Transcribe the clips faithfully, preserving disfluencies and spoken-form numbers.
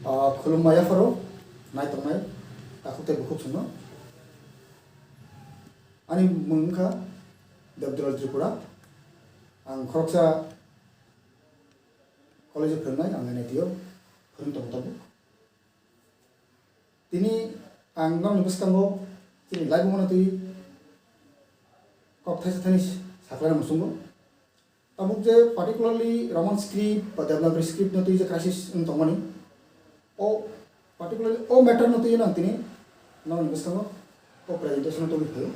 Ah, khulumma yapharo, naitongnai, takhuk tei bukhuk songno. Ani mung wngkha Debdulal Tripura. Ang khoroksa college-o phwrwngnai, ang N I T-o phwrwng tongo tabuk. Tini ang nokni bwskango chini laibumano twi kok thaisa thani saklaina muchungo. Tabuk je particularly Roman script ba Devanagari script no twi je crisis wng tongmani, o particularly o matter no twi no ang tini nokni bwskango o presentation no tubui phaio.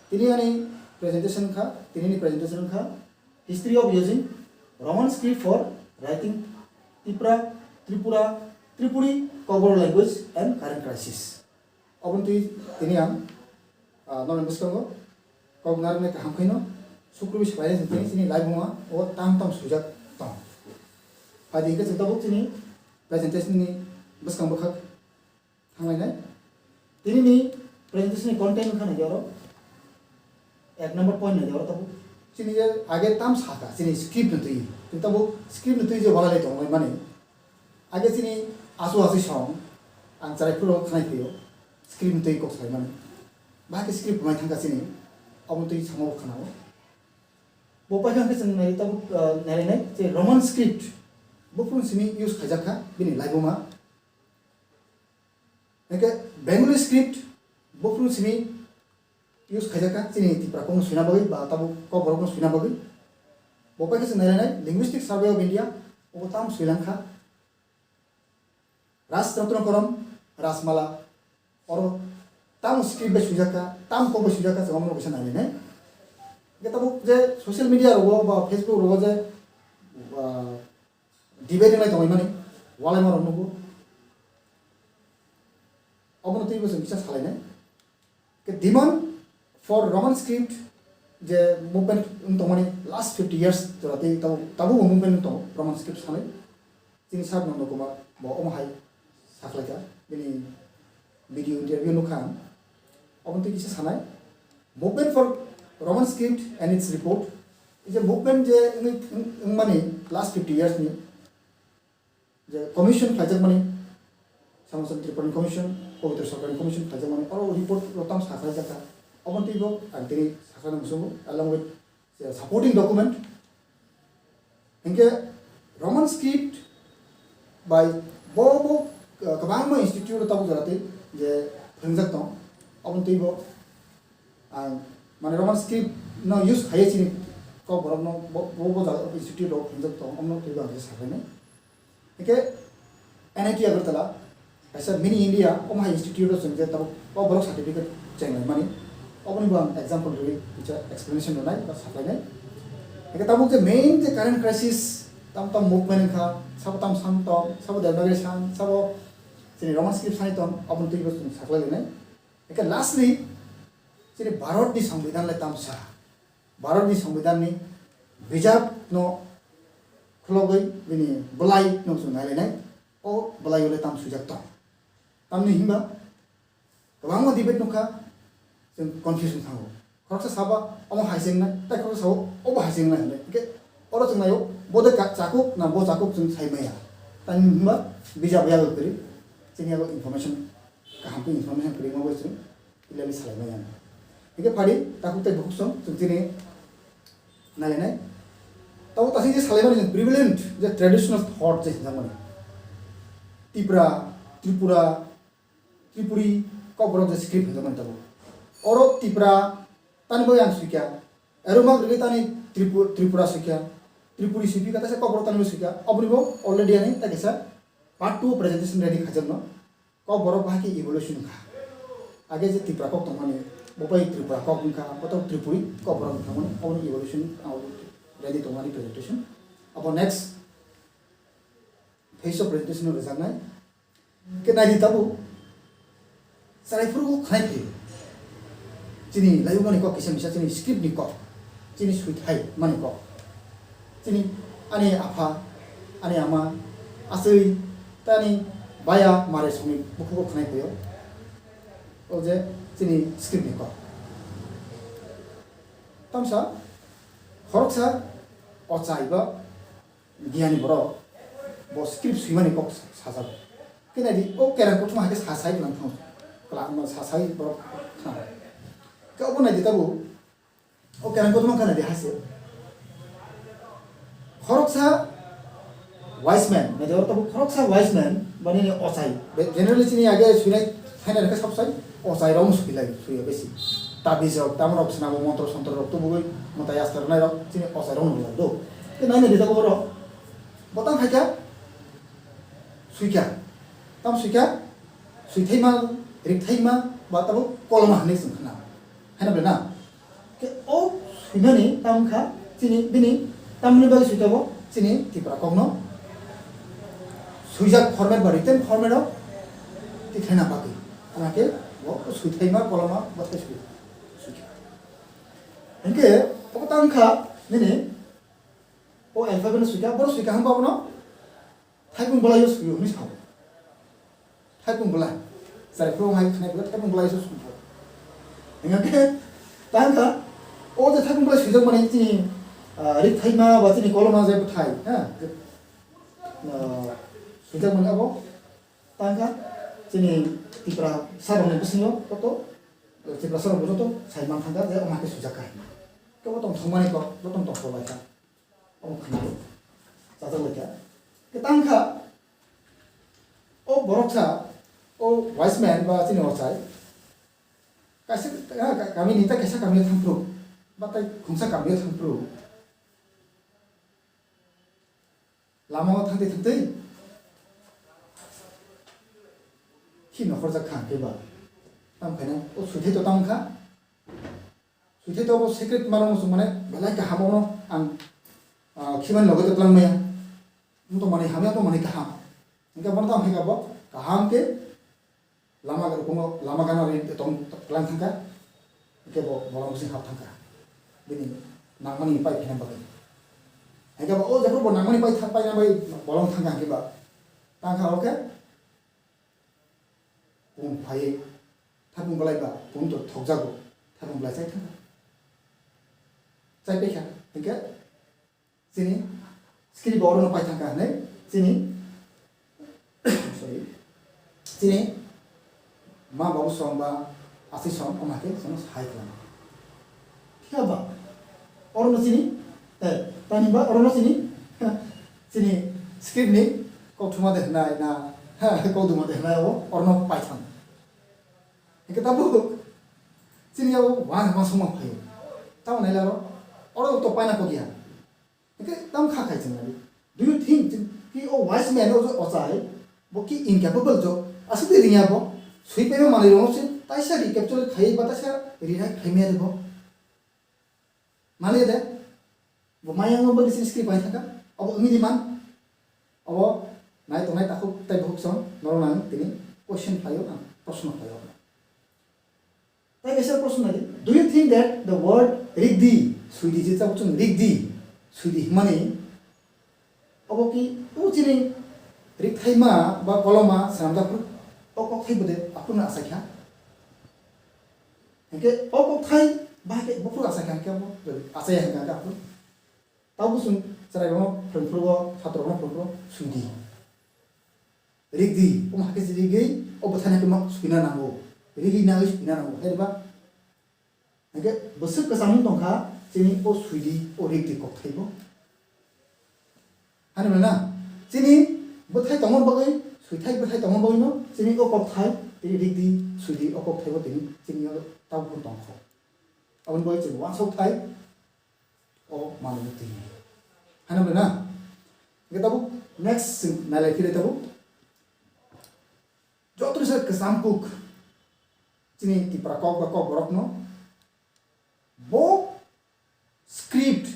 Tini ani presentation kha, tini ni presentation kha History of using Roman script for writing Tipra, Tripura, Tripuri Kokborok language and current crisis. Oboni twi tini ang, ah, nokni bwskango kok narwknai kaham khaino sukrubi swlainai chwng tini chini laibuma o tam tam swijak tong. Phaidi hwnkhe chwng tabuk chini presentation ni bwskang bwkhak thanglainai. Tini ni presentation ni content wngkha naidi oro. Ek number point naidi oro tabuk. Chini je age tam saka, chini script ni twi. Chwng tabuk script ni twi je walai lai tongmani. Age chini asu asu song, ang charai phuru khnai phio. Script ni twi kok sai mani. Bahai khe script mai thangkha chini. Obo twi samo khnao. Bo paikha khe chwng nai tabuk, ah, nai nai je Roman script. Bo phuru simi use khaijak kha, bini laibuma. Hingke Bengali script buphuru simi use khaijak kha chini Tipra kokno swina bagwi ba tabuk kokborokno swina bagwi. Bo pai khe chwng nai nai Linguistic Survey of India, obo tam swilang kha. Raj Ratna Koram, Rajmala, oro tamo script bai swijak kha, tamo kok bai swijak kha, chwng omono kisa nai nai. Hingke tabuk je social media rogo ba Facebook rogo je, ah, debate wngnai tongwi mani, walaima rok nugo. Obono twibo chwng kisa salainai. Ke demand for Roman script je movement wng tongmani last fifty years jora tei tabuk, tabukbo movement wng tongo Roman script sanwi. Chini sir Nanda Kumar bo omo hai saklaikha, bini video interview nukha ang. Obono twi kisa sanai. Movement for Roman script and its report. Ei je movement je wngwi, wng-, wngmani last fifty years ni je commission khlaijakmani, Samachand Tripurani commission, Pabitra Sarkarni commission khlaijakmani, oro report rok tamo sakhlaijakha. Obono twibo ang tini sakhlaina muchungo, along with, eh, supporting document. Hinkhe Roman script bai bo, bo, eh, kwbangma institute o tabuk jora twi je phwrwngjak tong, obono twibo ang, mane, Roman script no use khaiya chini kok borok no bo, bo, bo jaga institute rok phunjak tong, omno twibo ang kisa sakhainai. Hingke N I T Agartala, kaisa mini India, omo hai institute rok chwng je tabuk kok borok certificate chenglai mani. Oboni bo ang example rwi kisa explanation rwnai ba sakhlainai. Hingke tabuk je main je current crisis, tam tam movement wngkha, sabo tam san tong, sabo Devanagari san, sabo chini Roman script sani tong, oboni twibo chwng sakhlai lainai. Hingke lastly, chini Bharatni Songbidan le tamsa. Bharatni Songbidanni bijapno khulogwi bini bwlaino chwng nailainai. O bwlaio le tam swijak tong. Tamni hinba kwbangma debate nukha, chwng confusion thango. Khoroksa saba omo hai se wngnai, tei khoroksa sabo obo hai se wngnai hinwi. Hingke oro chwng naio, bo de ka-, chakuk na bo chakuk chwng sai maya. Tamni hinba bijap yago kwrwi, chini yago information kaham khe information kwrwngma bai chwng clearly salai maya. Hingke phadi takhuk tei bukhuk song chwng chini nailainai. Tabo tasing je salaimani chwng prevalent je traditional thought je hinjakmani. Tipra, Tripura, Tripuri, kokborok je script hinjakmani tabo. Oro Tipra tani bai ang swikha. Ero mak rwgwi tani Tripu-, Tripura swikha. Tripuri swikha, tei kokborok tani bai swikha. Oboni bo already ani tei kaisa part two presentation ready khaijakno. Kokborok bahai khe evolution wngkha. Age je Tipra kok tongmani, bo bai Tripura kok wngkha, bo to Tripuri kokborok wngkha mani, oboni evolution ang ready tongmani presentation. Abo next phase of presentation no rwjaknai. Khe naidi tabuk, chwrai phuru khnai phi. Chini laibumani kok kisa misa chini script ni kok. Chini swithai mani kok. Chini ani apha, ani ama, aswi, tei ani baya mare songni bukhugo khnai phaio. O je chini script ni kok. Tamsa, khoroksa, ochai ba, giyani borok bo script swimani kok sajago. Khe nai di, o kerang kothoma hai khe sa sai nang thang. Kla ma sa sai borok khna. Khe obo nai di tabuk. O kerang kothoma khe nai di hai se. Khoroksa wise man, nai di oro tabuk khoroksa wise man, bani ni ochai. Be-, generally chini age suinai thainai rok khe sab sai ochai rok no sui lai, sui ya besi. Tabiz rok, tamo rok swnamo montro sontro rok tubugwi mwtai asta rwnai rok chini ochai rok no lai do. Khe nai nai di tabuk oro. Botang hai khe Suikha. Tam suikha, suithaima, rikthaima, ba tabuk koloma hinwi chwng khna. Haino bai na? Khe o suimani tam kha chini bini tamni bagwi suitabo chini Tipra kokno suijak format ba written format o tikhlaina bagwi. Ama khe bo suithaima koloma bwthai sui-, suikha. Hinkhe obo tam kha nini o alphabet no suikha, boro suikha hwnba bono Thaipung bwlaio suio hwnwi sao. Thaipung bwlai. Chwrai phuru hai khnai phuru thaipung bwlaio suio. Hingkha khe, tang kha, o je thaipung bwlai suijak mani chini, ah, rikthaima ba chini koloma je bwthai, ha? Ah, suijak mani abo, tang kha, chini Tiprasa rokni bisingo koto, Tiprasa rok joto sai man thangkha je omo hai khe suijak kha hwnwi. Kebo tong thangmani kok, bo tong tong thangbai kha. Omo khna rw. Chajak lai kha. Khe tang kha, o borok sa, o wise man ba chini ochai. Kaisa, ka-, ka-, kami ni ta kaisa kami thang phuru. Ba tai khungsa kami thang phuru. Lama o thang twi thang twi. Khi nokhorjak kha khe ba. Tam khaina, o suithai to tang kha. Suithai to bo secret mano muchung mane belai kaham ono ang, ah, khimani loge to twlang maya. Mo to manwi hamya to manwi kaham. Hingke bono tamo hai kha bo kaham khe lama ga rukungo lama gana ri tong twlang thangkha. Hingke bo bolong bising hap thangkha. Bini nangmani pai phina bagwi. Hingke bo o jephru bo nangmani pai tha-, paina bai bolong thangkha hingke ba. Tangkha oke. Pung phaiwi, thapung bwlai ba, pung to thokjago, thapung bwlai chai thangkha. Chai paikha, hinkhe chini script bo orono pai thangkha hinwi, chini, sorry, chini ma babu song ba asi song, omo hai khe chwngno sai khlai. Phiya ba, orono chini, eh, tani ba orono chini, chini script ni kokthuma de hwnai na, kokduma de hwnai abo orono paithang. Hingke tabuk chini abo uansukma phaio. Tamo nai laro, oro to paina kok ya. Hingke tamo kha khai chwng nai. Do you think ki o wise man o je ochai, bo ki incapable jo? Aswk de ringya bo. Sui phaima manwi rok se taisa recapture khai ba taisa rewrite khai maya de bo. Maliya de, bo mayang no bagwi chini script bai thangkha, abo wngwi di man, abo nai tongnai takhuk tei bukhuk song norok nang tini question khlaio, ang proshno khlaio. Tai kaisa proshno nai di, do you think that the word rigdi, suidi je tabuk chwng rigdi, suidi hwnmani, Obo ki o chini rikthaima ba koloma swnamjak phuru o kokthai bo de aphuru no achai kha. Hingke o kokthai ba ke buphuru achai kha hingke bo achai ya hingka khe aphuru. Tabo chwng chwrai rokno phrwng phuru o, satro rokno phrwng phuru o swngdi. Rigdi, omo hakhe se rigwi o bwthai no khe ma swina nango. Rigwi nangwi swina nango. Hai ba? Hingke bwswk kwchangmung tongkha chini o suidi, o rigdi kokthai bo. Hani mano na? Chini bwthai tongma bagwi, suithai bwthai tongma bagwi no chini o kokthai, tini rigdi, suidi o kokthai bo tini chini o tabuk tongkho. Aboni bagwi chini uansuk thai o manwi tini. Hani mano na? Hingke tabuk next chwng nailai philai tabuk. Joto ni saka kwcham kuk chini Tipra kok ba kok borok no bo script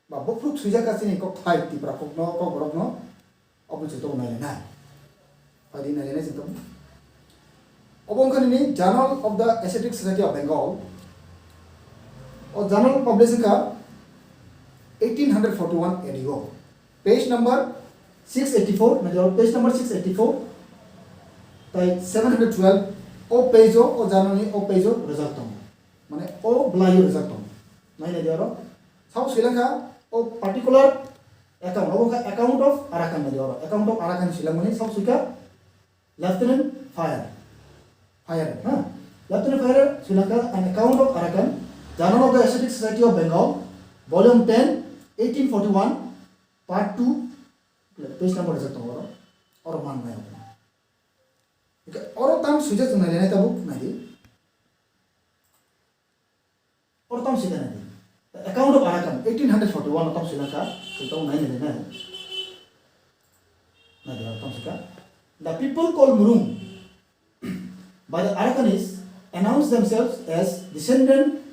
ba bophru swijak ka chini kok thai Tipra kok no kok borok no obo chwng tongo nai nai. Padi nai nai chwng tongo. Obo wngkha nini Journal of the Asiatic Society of Bengal. O journal publish wngkha eighteen hundred forty-one A D o. Page number six eighty-four, major page number six eighty-four, tai seven hundred twelve, o page o, o journal ni o page o rwjak tongo. Mane o bwlai o rwjak tongo. Nai nai di oro. Sabo swi lang kha, o particular account, obo kha account of Arakan nai di oro. Account of Arakan swi lang mani sabo swi kha, Lieutenant Fire. Fire, ha? Lieutenant Fire, Sri Lanka, An Account of Arakan, Journal of the Asiatic Society of Bengal, Volume ten, eighteen forty-one, Part two, page number rijak tongo oro. Oro man nai oro. Oro tam swijak chwng nai nai tabuk nai di. Oro tam sika nai di. Account of Arakan, eighteen forty-one tam sika ka, sika nai nai nai. Nai di, oro tam sika. The people called Murung by the Arakanese announce themselves as descendant,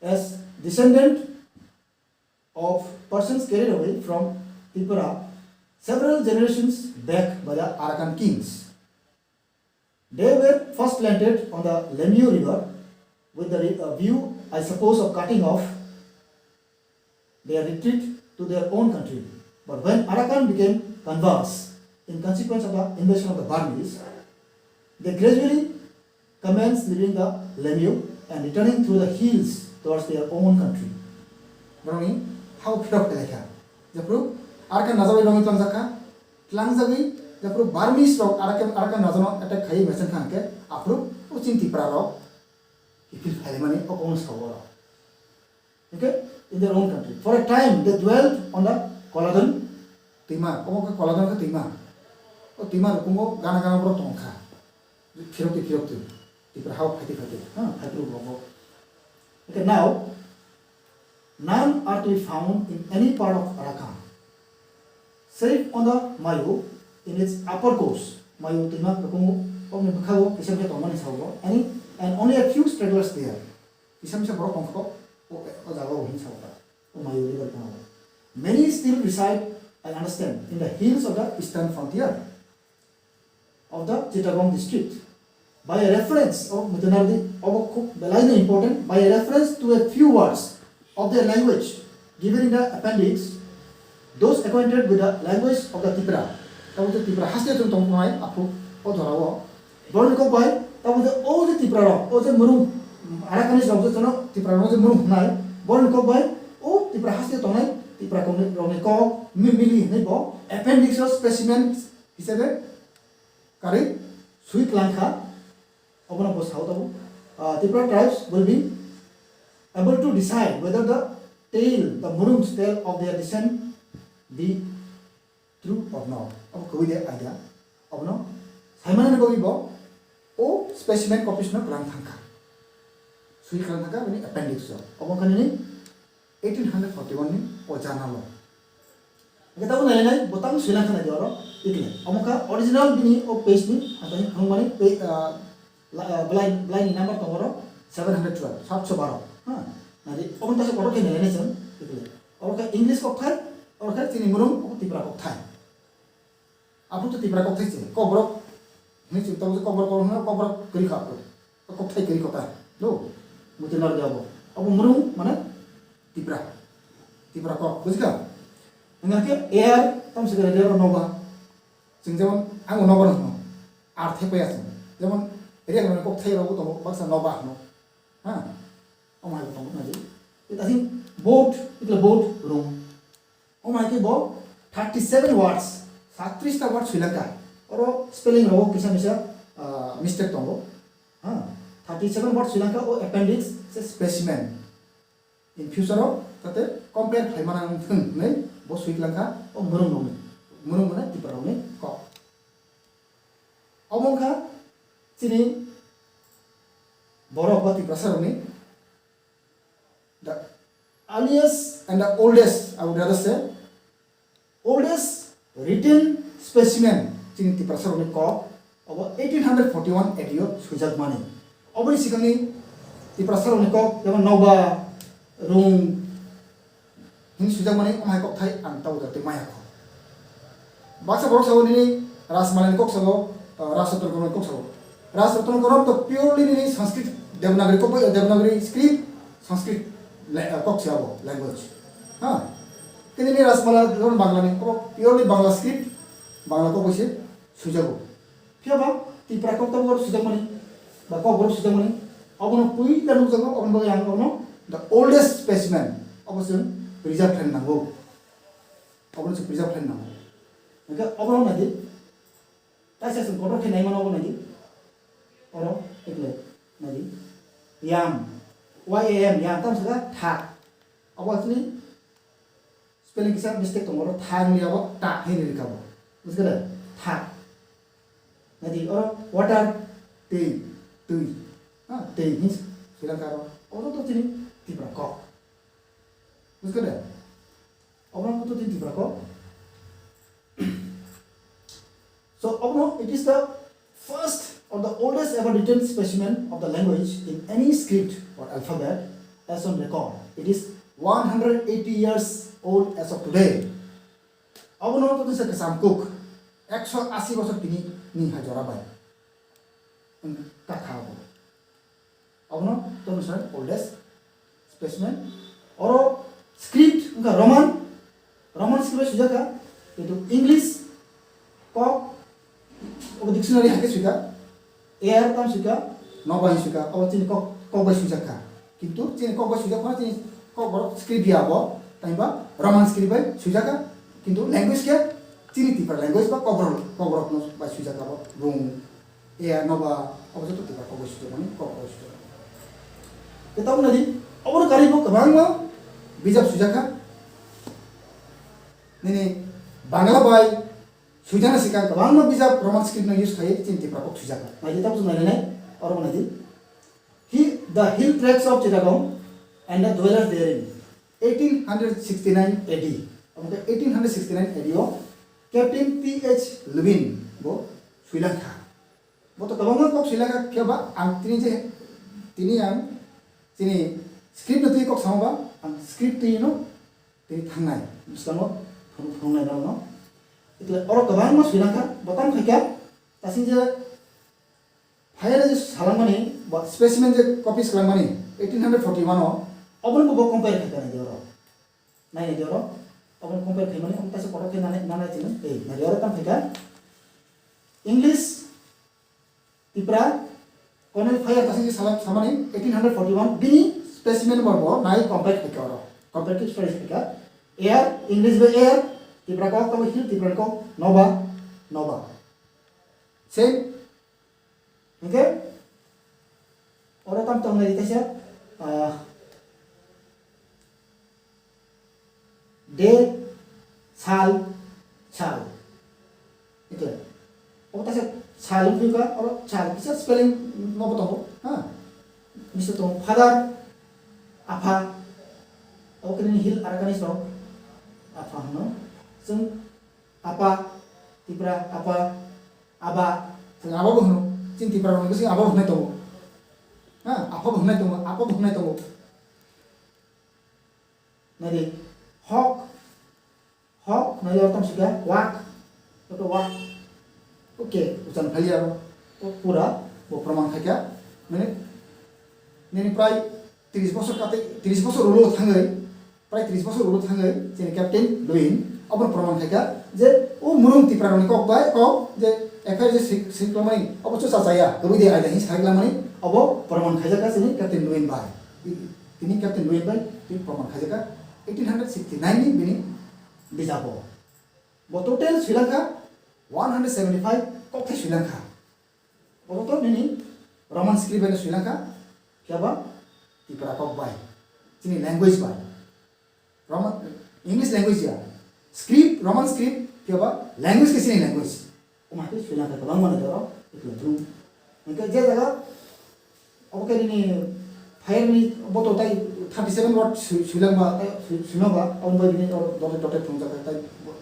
as descendant of persons carried away from Tripura several generations back by the Arakan kings. They were first landed on the Lemio River with the re- uh, view, I suppose, of cutting off their retreat to their own country. But when Arakan became converse in consequence of the invasion of the Burmese, they gradually commenced leaving the Lemio and returning through the hills towards their own country. Borokni hao phirok kelaikha. Jephru Arakan najawi rongwi tongjakha. Tlangjagwi jephru Burmese rok Arakan, Arakan rajano attack khaiwi mechang kha hwnkhe, aphuru o chini Tipra rok kiphil phailaimani o kokno sao oro. Okay? In their own country. For a time they dwelt on the Koladon twima. Omo khe Koladon khe twima. O twima rukungo gana gana borok tongkha. Phirok twi, phirok twi. Tipra hao phaitwi, phaitwi. Ha, phaiphuru rogo. Okay, now, none are to be found in any part of Arakan, save on the Mayu in its upper course. Mayu twima rukungo, oboni bwkhago kisa kisa tongmani sao, any, and only a few stragglers there. Kisa kisa borok tongkha o, o jagao hin sao, o Mayu river tongkha. Many still reside, I understand, in the hills of the eastern frontier of the Chittagong district. By a reference, o mutenardi, obo khub belaino important, by a reference to a few words of their language given in the appendix, those acquainted with the language of the Tipra, tamo je Tipra haste tong tongnai aphuk o dhorao, borokni kok bai, tamo je o je Tipra rok, o je Murung, Arakanese rok je jono Tipra rok je Murung hwnai, borokni kok bai, o Tipra haste tongnai Tipra rokni kok mi-, mili hwnwi bo appendix o specimen hisabe karwi swi tlang kha, obono bo sao tabuk. Uh, Tipra tribes will be able to decide whether the tale, the Murung's tale of their descent be true or not. Abo kwbwi de idea. Obono saimanani bagwi bo o specimen copies no kwlang thang kha. Swi kwlang thang kha bini appendix o. Obo wngkha nini eighteen forty-one ni o journal o. Hingke tabuk nai nai, bo tamo swi lang kha nai di oro, ikle. Omo kha original bini o page ni, atani phunukmani pe-, ah, la-, ah, belai, belai ni number tongo oro seven hundred twelve, saat sho baro. Ha? Nai di, omo tase kotor khe nai nai chwng, ikle. Oro khe English kok thai, oro khe chini Murung, obo Tipra kok thai. Aphuru to Tipra kokthai se, kokborok hinwi chwng tongo je kokborok, kokborok kwrwi kha aphuru. Kokthai kwrwi kota, do, muti narwkya abo. Abo Murung mane Tipra. Tipra kok, bujikha? Hwnga khe air, tamo se khe air noba. Chwng jemon ang noba hwno, ar thepaya chwng. Jemon Reang rokni kokthai rokbo tongo, baksa noba hwno. Ha? Omo hai tongo nai. It, I think boat, itla boat, rung. Omo hai khe bo thirty seven words, satris ta word swi lang kha. Oro spelling rogo kisa misa, ah, mistake tongo. Ha, thirty seven words swi lang kha, o appendix se specimen. In future o jate compare khlai mana wng thung hinwi bo swi lang kha, o Murung rokni, Murung mane Tipra rokni kok. Omo wng kha chini borok ba Tiprasa rokni the earliest and the oldest, I would rather say, oldest written specimen chini Tiprasa rokni kok, obo eighteen forty-one A D o swijak mani. Oboni sikangni Tiprasa rokni kok, jemon Noba, Rung, hini swijak mani, omo hai kok thai ang tabuk jatwi maya kho. Baksa borok sao nini Rajmalani kok sao, uh, Rajratan Koromni kok sao. Rajratan Korom to purely nini Sanskrit Devanagari kok bai, Devanagari script, Sanskrit la-, uh, kok se abo language. Ha? Kini nini Rajmala Devan Banglani, abo purely Bangla script, Bangla kok bai se swijago. Phiya ba Tipra kok tabuk oro swijakmani, ba kok borok swijakmani, obono puila nukjago, oboni bagwi ang obono the oldest specimen, obo chwng preserve khlaina nango. Obono chwng preserve khlaina nango. Hingkhe obono nai di, Kaisa chwng kotor khe naimano obo naidi. Oro ekle naidi. Yam. Y A M, yam tamo sakha thak. Obo chini spelling kisa mistake tongo, oro thak ni abo tak hini rikha bo. Bujikha de? Thak. Naidi oro water, twi, twi. Ha, twi hin Sri Lanka ro. Oro to chini Tipra kok. Bujikha de? Obo to chini Tipra kok. So, obono, it is the first or the oldest ever written specimen of the language in any script or alphabet as on record. It is one hundred eighty years old as of today. Obono to se kesam kuk ekso asi bosor tini ni ha jora bai. Wng kakha obo. Obono tono sa oldest specimen. Oro script wngkha Roman, Roman script bai swijak kha, kintu English kok obo dictionary hai khe swikha, air tam swikha, noba hai swikha, obo chini kok, kok bai swijak kha. Kintu chini kok bai swijak kha, chini kok borok script ya abo, taiba Roman script bai swijak kha, kintu language khe chini Tipra language ba kok borok, kok borok no bai swijak kha bo, rung, E, noba, obo joto Tipra kok bai swijak mani, kok bai swijak. Tei tabuk nadi, obono karwi bo kwbangma bijap swijak kha. Nini Bangla bai swijana sikang kwbangma bijap Roman script no use khai chini Tipra kok swijak kha. Naidi tabuk nai nai, oro nadi. He, the Hill Tracts of Chittagong and the Dwellers Therein, eighteen sixty-nine A D. Omo khe eighteen sixty-nine A D o Captain T H Lewin bo swilang kha. Bo to kwbangma kok swilang kha, phiya ba ang tini je, tini ang chini script no twi kok samo ba, ang script twi no tini thangnai, bwskango phung-, phunuknai no no. Etle oro kwbangma swilang kha, bo tamo khai kha, tasing je phaiya je salangmani, ba specimen je copies khlangmani eighteen forty-one o, obono bo compare khai kha nai de oro. Nai de oro, obono compare khaimani, omo kaisa kotor khe nanai, nanai chini, ei, nai de oro tamo khai kha. English, Tipra, Colonel Fire kasing salam samani eighteen forty-one bini specimen borbo nai compact pika oro. Comparative studies pika. Air, English by air, Tipra kok tamo hill, Tipra kok noba, noba. Same. Okay? Oro tam tong lai taisa, ah, Day, sal, sal. Ito. O ta se sal wngkha, oro sal kisa spelling nobo tongo, ha? Misto tongo father, apha. O kini hill Arakanese rok apha hwno. Chwng apa, Tipra apa, aba. Chwng aba bo hwno. Chini Tipra rok ni bising aba bo hwnwi tongo. Ha, apha bo hwnwi tongo, apa bo hwnwi tongo. Nadi, hok, hok, nadi oro tamo sika, wak, oto wak. Okay, uchan phali aro, o pura, bo proman khaikha, mane, nini prai tris bosor kate, tris bosor ulo thangwi, prai tris bosor ulo thangwi, chini Captain Lewin, obo proman khaikha, je o murung Tipra rokni kok bai, kok, je F I R je sik-, siklamani, obo chusa chaya, kwbwi de aida hin saklamani, obo proman khaijakha chini Captain Lewin bai. Tini Captain Lewin bai tini proman khaijak kha eighteen hundred sixty nine ni bini bijabo. Bo total swilang kha one hundred seventy five kokthai swilang kha. Bo to nini Roman script bai no swilang kha, phiya ba Tipra kok bai, chini language bai. Roman, English language ya. Script, Roman script, phiya ba language khe chini language. Omo hai khe swilang kha kwbangma nai oro, ikla brum. Hingkhe je jaga, obo khe nini fire ni bottle tai thirty seven watt swi-, swilang ba, tai swi-, swima ba, omo bai bini oro dotted dotted thwngjak kha, tai bo-,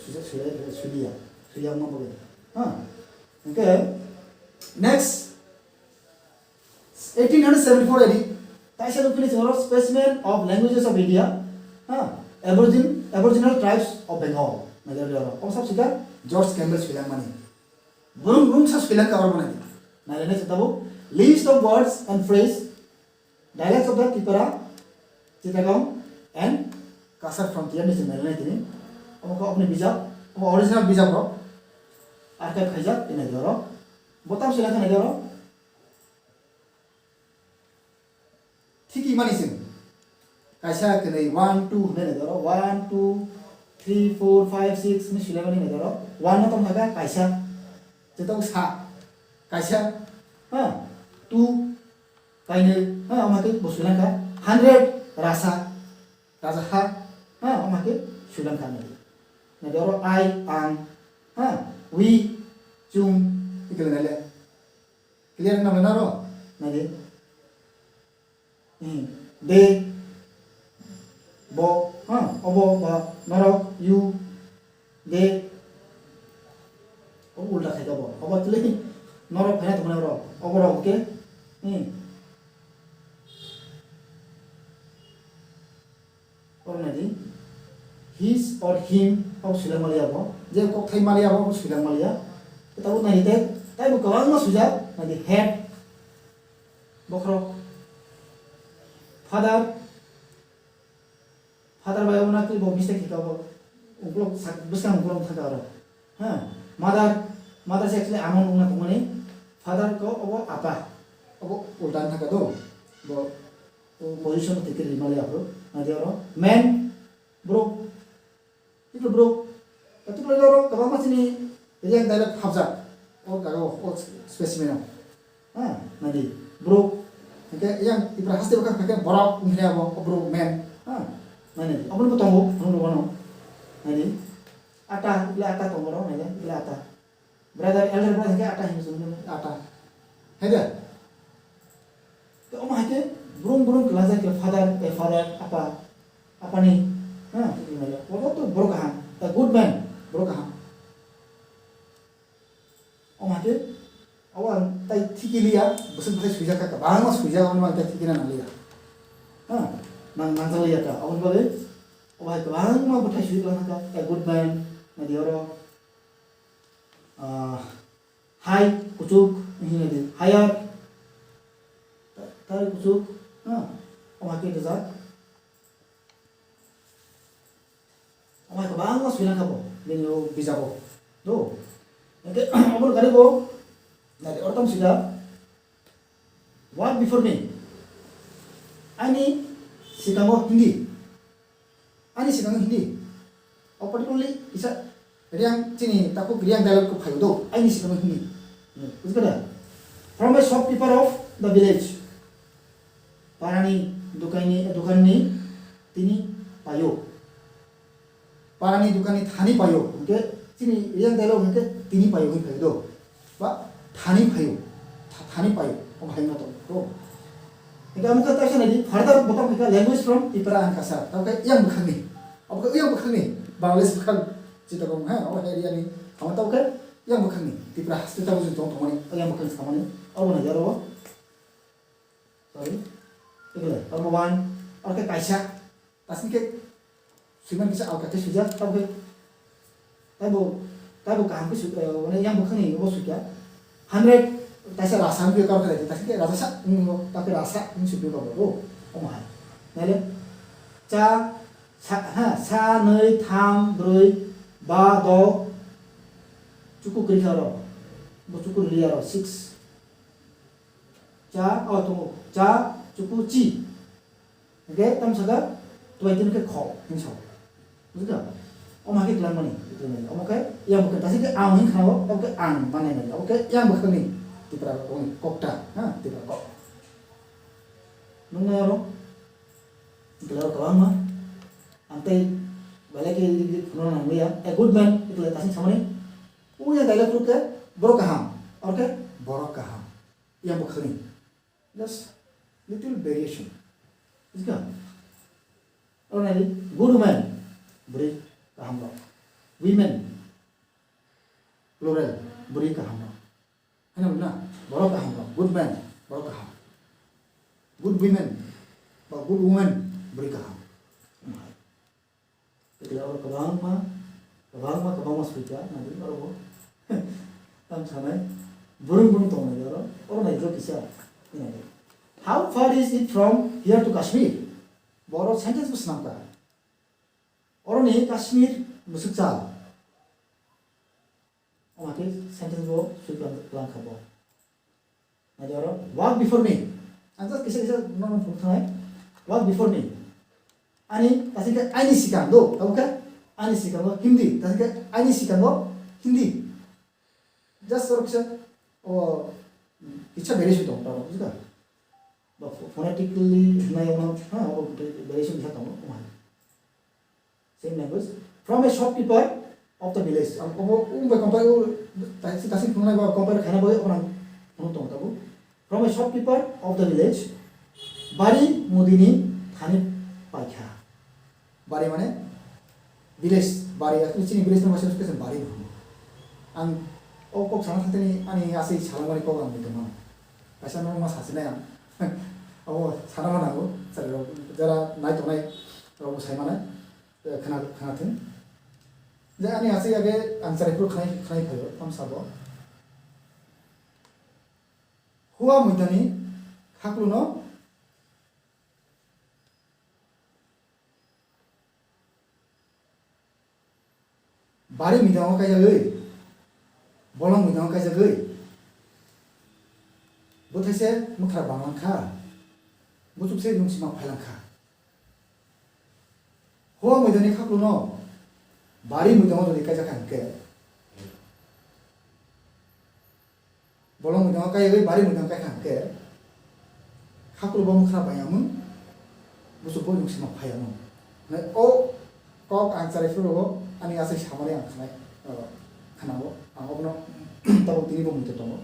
swi-, swi-, swiya, swiya omo bai. Ha? Hingkhe next, eighteen seventy four A D, taisa nukphini chwng oro Specimen of Languages of India, ha, Aborigin-, Aboriginal Tribes of Bengal, Meghalaya oro. Omo sab sikha George Campbell swilangmani. Brum brum sa swilang ka oro mani. Nailai nai tabuk, List of Words and Phrase, Dialects of the Tipra, Chittagong and Cachar Frontier ni chwng nailai nai tini. Omo khe oboni bijap, omo original bijap rok, archive khaijak, tini oro. Bo tam swilangkha nai oro. Thiki mani chwng. Kaisa, kwnwi, one, two hwnwi nai doro. One, two, three, four, five, six hwnwi swilaimani nai doro. One no tong kha kaisa. Jeta sa, kaisa, ha, two, kainwi, ha, omo hai khe bo swilangkha, hundred rasa, raja ha, ha, omo hai khe swilangkha nai. Nai oro I, ang, ha, we, chwng, ikele nai le. Clear na naro? Nai di. Hmm. They, bo, ha, obo, ba, norok, you, they. Obo ulta khai kha bo. Obo tuli norok phai na tongmani oro. Obo rok, okay? Hmm. Oro nai di. His or him, obo suilak maliya bo. Je kokthai maliya bo, obo suilak maliya. Tabuk nai di tei, tei bo kwbangma suijak, nai di head, bokhorok. Father, father bai omo nakli bo mistake khe bo uklok sak-, bwskang uklok thaka oro. Ha, mother, mother se actually amon wngna tongmani. Father ko obo apa, obo ulta thaka do. Bo, o position thik khe rimali aphuru. Nadi oro man, bro, Tikle bro, tikle oro kwbangma chini Reang dialect habjak. O jaga o, o specimen o. Ha, nadi, bro. Hingke yang Tipra haste bwkha khe borok wngkhe abo, o bro, man. Ha, nadi, aboni bo tongo, phunuk rwmano. Nadi, ata, ile ata tongo ro, nadi, ile ata. Brother, elder brother hingke ata hinwi chwng ata. Hai de? Te omo hai khe brung brung kwlajak khe father, a father, apa, apani, ha, tini maya. Obo to borok kaham, a good man, borok kaham. Omo hai khe, obo ang tai thiki liya, bwswk bwsai swijak kha, kwbangma swijak, omo ang tai thiki na nang liya. Ha, nang nangjak liya kha, omo bagwi, obo hai kwbangma bwthai swijak lang kha, a good man, nadi oro. Ah, hai, kuchuk, hingna di, higher, ta-, tari kuchuk, ha, omo hai khe rijak. Omo hai kwbangma swilang kha bo, bini o bijabo. Do. Hingke, obo kari bo, nai, ortam sida, what before me? Ani sikango hindi. Ani sikango hindi. O particularly kisa Reang chini takhuk Reang dialect ko phaio do. Ani sikango hindi. Bujikha da? From a shopkeeper of the village. Parani dukaini, dukanni tini paio. Parani dukanni thani paio. Hingke chini Reang dialect hingke tini paio hingke phaio do. Ba thani phaio, tha-, thani paio, o bahai no tong, to. Hingke amo khe taisa nai di, further bo tamo khe language from Tipra and Kachar, tamo khe yang bwkhakni, abo khe yang bwkhakni, Bangladesh bwkhak, Chittagong, ha, abo area ni, amo tamo khe yang bwkhakni, Tipra haste tamo jwng tong tongmani, yang bwkhakni samani, abo nai jaro, sorry, ikle, tamo one, abo khe kaisa, tasing khe, Swiman kisa alka khe swijak, tamo khe taibo, taibo kaham khe swi-, eh, mane yang bwkhakni obo swikha. Hundred taisa rasa wngkhe kar khe taisa khe rasa sa wngwi, tamo khe rasa wngwi swikha khe obo, omo hai. Naile cha, sa, ha, sa, nwi, tham, brwi, ba, do, chuku kwrwi kha oro. Bo chuku rwliya oro, six. Cha, oh, tongo. Cha, chuku, chi. Hingke tamo saka, twai tini khe kho, hing sao. Bujikha? Omo hai khe twlang mani, twlang mani. Omo khe, yang bwkhak, tasi khe ang hing khao, omo khe ang manai mani. Omo khe yang bwkhakni Tipra rokni kokta, ha, Tipra kok. Nung nai oro, ikla oro kwbangma. Ang tei belai khe phunukna nang liya. A good man, ikla tasi samani. Uya dialect rok khe, borok kaham, oro khe borok kaham. Yang bwkhakni. Just little variation. Bujikha? Oro nai di, good women, bwrwi kaham rok. Women, plural, bwrwi kaham rok. Haino na, borok kaham rok. Good man, borok kaham. Good women, ba good woman, bwrwi kaham. Ekle oro kwbangma, kwbangma, kwbangma swikha, nadi oro bo. Tamo sanai, burung burung tongo nadi oro, oro nai jok kisa, nadi. How far is it from here to Kashmir? Boro sentence bo swnamkha. Oro ni Kashmir bwswk chal. Omo khe sentence bo swi lang, langkha bo. Nai oro, walk before me. Ang just kisa kisa nono phunuk thangnai. Walk before me. Ani, tasing khe ani sikango, tamo khe ani sikango hindi. Tasing khe ani sikango hindi. Just oro kisa, o, kisa variation tongo, tongo, bujikha? Ba pho-, phonetically hwnai ono, ha, o variation kisa tongo, o hai. Same language. From a shopkeeper of the village. Ang obo, um, bai compare, o, tasi, tasi phungnai ba compare khaina bai, obo nang, phunuk tongo tabuk. From a shopkeeper of the village, bari mudini thani paikha. Bari mane village, bari, actually chini village no bwsai bwsai bari buphang. Ang o kok sana thangtani ani asai salangmani kok ang tongmani. Kaisa no ma sasinai ang. Abo sana ma nango, sari rok, jara nai tongnai rok bo sai manai, eh, khna, khna thung. Je ani asai age ang chari phuru khnai, khnai phaio, tam sabo. Hua muitani khakluno bari muitango kaijagwi, bolong muitango kaijagwi, bwthaise mwkhra banglangkha, buchukse yungsima phailangkha. Hua muitani khakluno bari muitango jodi kaijak kha hwnkhe, bolong muitango kaiwi bari muitango kaikha hwnkhe, khaklu bo mwkhra baiyamung, buchuk bo yungsima phaiyamung. Hwnwi o kok ang chari phuru o ani asai samani ang khnai, o, khnao. Ang obono tabuk tini bo muitu tongo.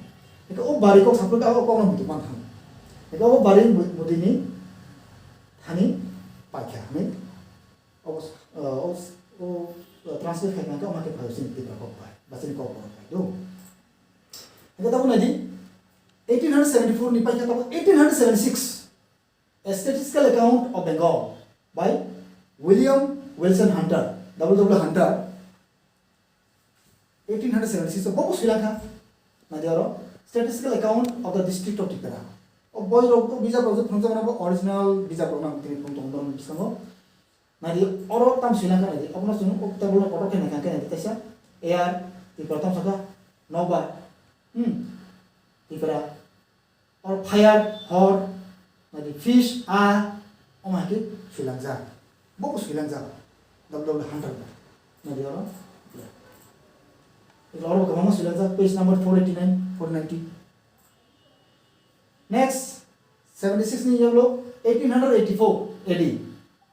Hwnkhe o bari kok saphuru khe o kokno muitu man thang. Hwnkhe o bari mu-, mudini thani paikha hwnwi o, o, o, o translate khai kha hwnkhe omo khe phaio chini Tipra kok bai, ba chini kok borok bai do. Hwnkhe tabuk nai di, eighteen hundred seventy-four ni paikha tabuk eighteen hundred seventy-six, A Statistical Account of Bengal by William Wilson Hunter, W W Hunter, eighteen hundred seventy-six o bobo swilangkha. Nai di oro, Statistical Account of the District of Tipra. O boi rok, o bijap rok je phunukjak mano, bo original bijap rok nang tini phunuk tong, tong bwskango. Nai di, oro tam swilangkha, nai di, obono chwng o table no kotor khe naikha, khe nai di, kaisa air, Tipra tam sakha, nokbar, hmm, Tipra, or fire, hor, nai di, fish, a, omo hai khe swilangjak, bo bo swilangjak, W W Hunter bo, nai di oro, oro bo kwbangma swilangjak, page number four eighty nine, four ninety. Next, seventy six ni yaglo eighteen hundred eighty four A D,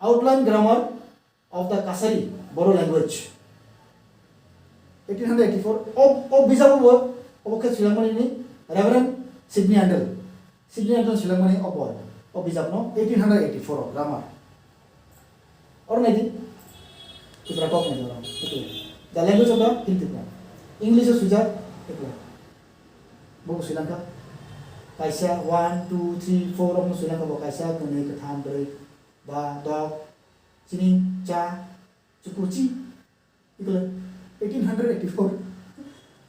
Outline Grammar of the Kachari Bodo Language. Eighteen hundred eighty four, o, o bijabo bo, obo khe swilangmani ni Reverend Sidney Andel. Sidney Andel swilangmani obo, o bijapno eighteen hundred eighty four o grammar. Oro nai di, Tipra kok nai di oro. Ito. The language of the Hill Tipra. English o swijak, ito. Bo bo swilang kha. Kaisa one, two, three, four rok no swilang kha bo. Kaisa, kwnwi, kwtham, bwrwi, ba, dok, chini, cha, chuku, chi. Ikle eighteen hundred eighty-four.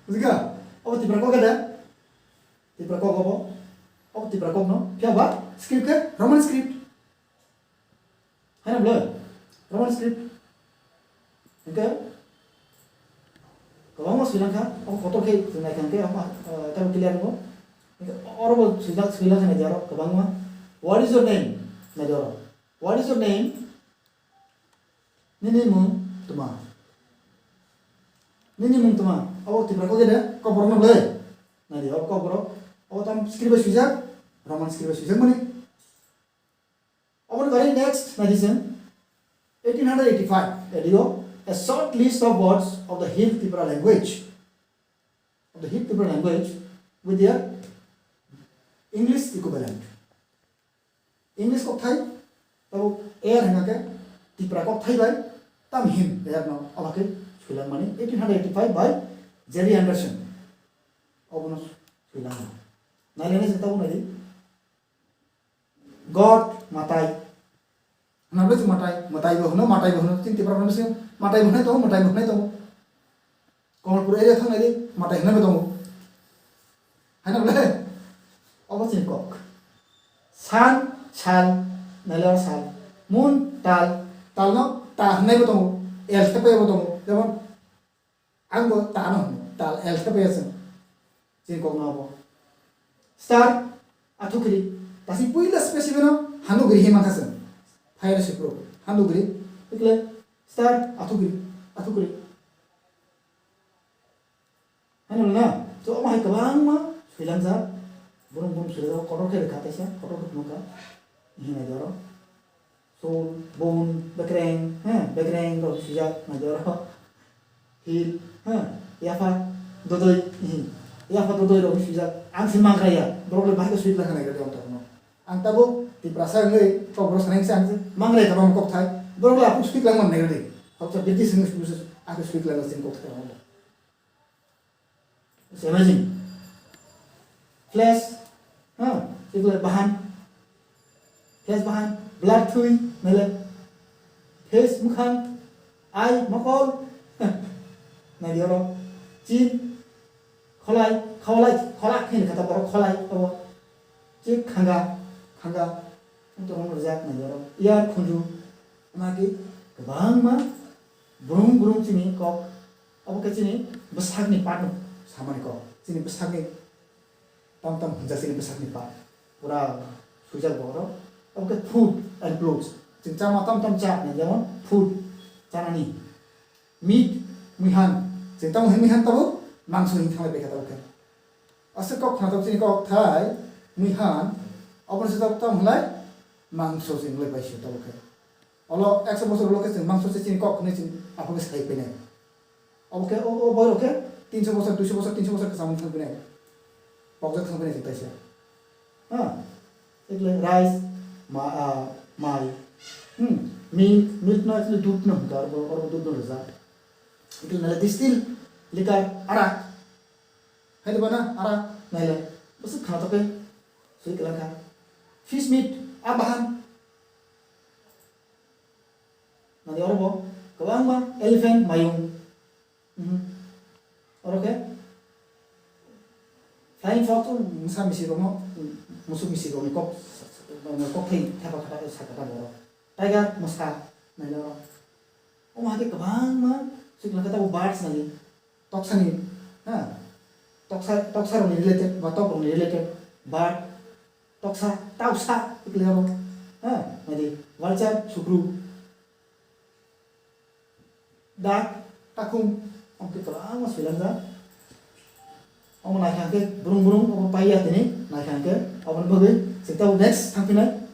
Bujikha? Obo Tipra kok da? Tipra kok obo. Obo Tipra kok no. Phiya ba script khe Roman script. Hai na bwle? Roman script. Hwnkhe kwbangma swilang kha, o kotor khe chwng nai kha hwnkhe, omo, eh, tamo clear wngo. Hwnkhe oro bo swijak, swilang kha nai di oro kwbangma. What is your name? Nai di oro. What is your name? Nini mung tma? Nini mung tma? Abo Tipra kok de, kok borok no bwle? Nai di, oro kok borok. Abo tam script bai swijak, Roman script bai swijak mani. Aboni bagwi next nai di chwng eighteen hundred eighty-five A D o, a short list of words of the Hill Tipra language, of the Hill Tipra language with their English equivalent. English kokthai, tabuk air hwnkha khe Tipra kokthai bai tam him air no, abo khe swilangmani eighteen hundred eighty-five by Jerry Anderson. Obono swilangma. Nai le nai se tabuk nai di. God, Matai. Hwnna bwle chwng Matai, Matai bo hwno, Matai bo hwno, chini Tipra rok bwskango Matai bo hwnwi tongo, Matai bo hwnwi tongo. Kamalpur area thang nai di, Matai hwnwi bo tongo. Hai na bwle? Obo chini kok. San, sal, nai le sal. Mun, tal, tal no ta hwnwi bo tongo, el thepai bo tongo. Jemon, ang bo ta no hwno, tal el thepai ya chwng. Chini kok no bo. Star, athukiri. Tasi puila specific no handugiri hi mankha chwng. Phai ro sipro. Handugiri. Ikle star, athukiri. Athukiri. Hai no na? So omo hai kwbangma swilangjak, burung burung swilangjak, kotor khe rwkha kaisa, kotor khe phunukha, hinwi naidi oro. Sul, bun, bekreng, he, bekreng rok swijak, naidi oro. Hil, he, yapha, dodoi, hi, yapha dodoi rok swijak. Ang se mangraiya, borok le bahai khe swi twlang kha naidi oro. Ang tabuk Tiprasa wngwi kok borok sanai se ang se mangraiya kwbangma kokthai. Borok le aphuk swi twlang man naidi. Khoroksa British wngwi swi, swi, swi, ang se swi twlang sini kokthai rok. It's amazing. Flesh, ha, chikle bahan. Flesh bahan, blood thui, nele. Face mukhang, eye mokol. Naidi oro, chin, kholai, kholai, kholak khe kata borok kholai, abo. Chik khanga, khanga, wngtong rijak naidi oro. Ear khunju, naki kwbangma, brung brung chini kok. Abo khe chini bwsakni part no samani kok. Chini bwsakni tam tam hwnjak chini bwsakni part. Pura swijak bo oro. Abo khe food and clothes. Chwng chama tam tam cha, jemon food, chanani. Meat, muihan. Chwng tamo hwn muihan tabuk, mangso hwn thanglai bai kha tabuk khe. Aswk kok khna tabuk chini kok thai, muihan, obo se tabuk tamo hwnlai, mangso chwng lai bai sio tabuk khe. Olo ekso bosor ulo khe chwng mangso se chini kok hwnwi chwng aphuru sai phainai. Obo khe o, o borok khe tinso bosor, duiso bosor, tinso bosor khe chamung thang phainai. Pokjak thang phainai chwng taisa. Ha? Ekle rice, ma, ah, mai. Hmm. Milk, milk no actually dudh no hwnkha, oro, oro dudh no rwjak. Ekle nale distill, liquor, arak. Hai de bana, arak, naile. Bwswk khana to khe swi kwlang kha. Fish meat, a bahan. Nadi oro bo kwbangma elephant mayung. Mhm. Oro khe flying fox, misa misi rokno, musuk misi rokni kok, kok thai thapa thapa sakha ta oro. Tiger, mosa, naile oro. Omo hai khe kwbangma swikla khe tabuk birds nai. Toksani, ha? Toksa, toksa rokni related ba tok rokni related bird. Toksa, tausa, ikle oro. Ha? Nadi, vulture, sukru. Dak, takhum, omo khe kwbangma swilangjak. Omo naikha khe brung brung, omo paiya tini, naikha khe, omo bagwi, chwng tabuk next thangphinai.